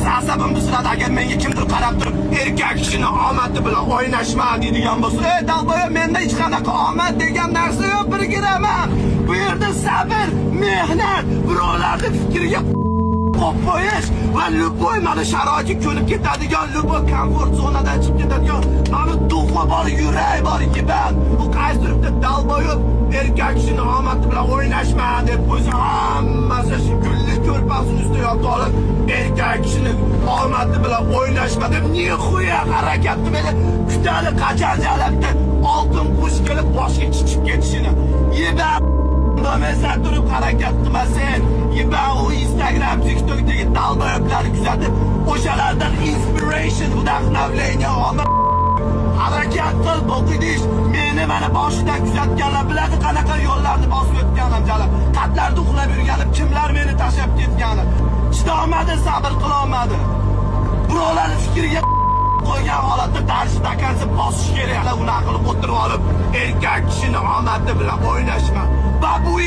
Пиздец, asabim buziladi agar menga kimdir qarab turib, "Erkak kishini omadi bilan o'ynashma", deydigan bo'lsa. Ey долбоёб, menda hech qanaqa omad degan narsa yo'q bir gram ham. Bu yerda sabr, mehnat, birovlarni fikriga qo'yib qo'yish va любой mana sharoitga ko'nib ketadigan, любой комфорт zonadan chiqib ketadigan mani дух i bor, yurak bor, ебан. Bu qaysidir bitta долбоёб "Erkak kishini omadi bilan o'ynashma", deb qo'ysa, hammasi shu gulli ko'rpasini ustiga yotib olib, "Erkak kishini omadi bilan o'ynashma", deb нихуя harakat qilmaydi. Kutadi qachon jalabda oltin qush kelib boshga chichib ketishini. Ебан, bo'lmasa turib harakat qilmasang, ебан, u Instagram, TikTokdagi долбоёб larni kuzatib, o'shalardan inspiration, вдохновление olma. Harakat qil, bo'qidish. Meni mana boshidan kuzatganlar biladi qanaqa yo'llarni bosib o'tganim, jalab. Qatlarda uxlab yurganim, kimlar meni tashlab ketgani. Chidolmadi, sabr qilolmadi. Birovlarni fikriga qo'ygan holatda дальше до конца bosish kerak. Unaqa qilib o'tirib olib, "Erkak kishini omadi bilan o'ynashma". Babuya.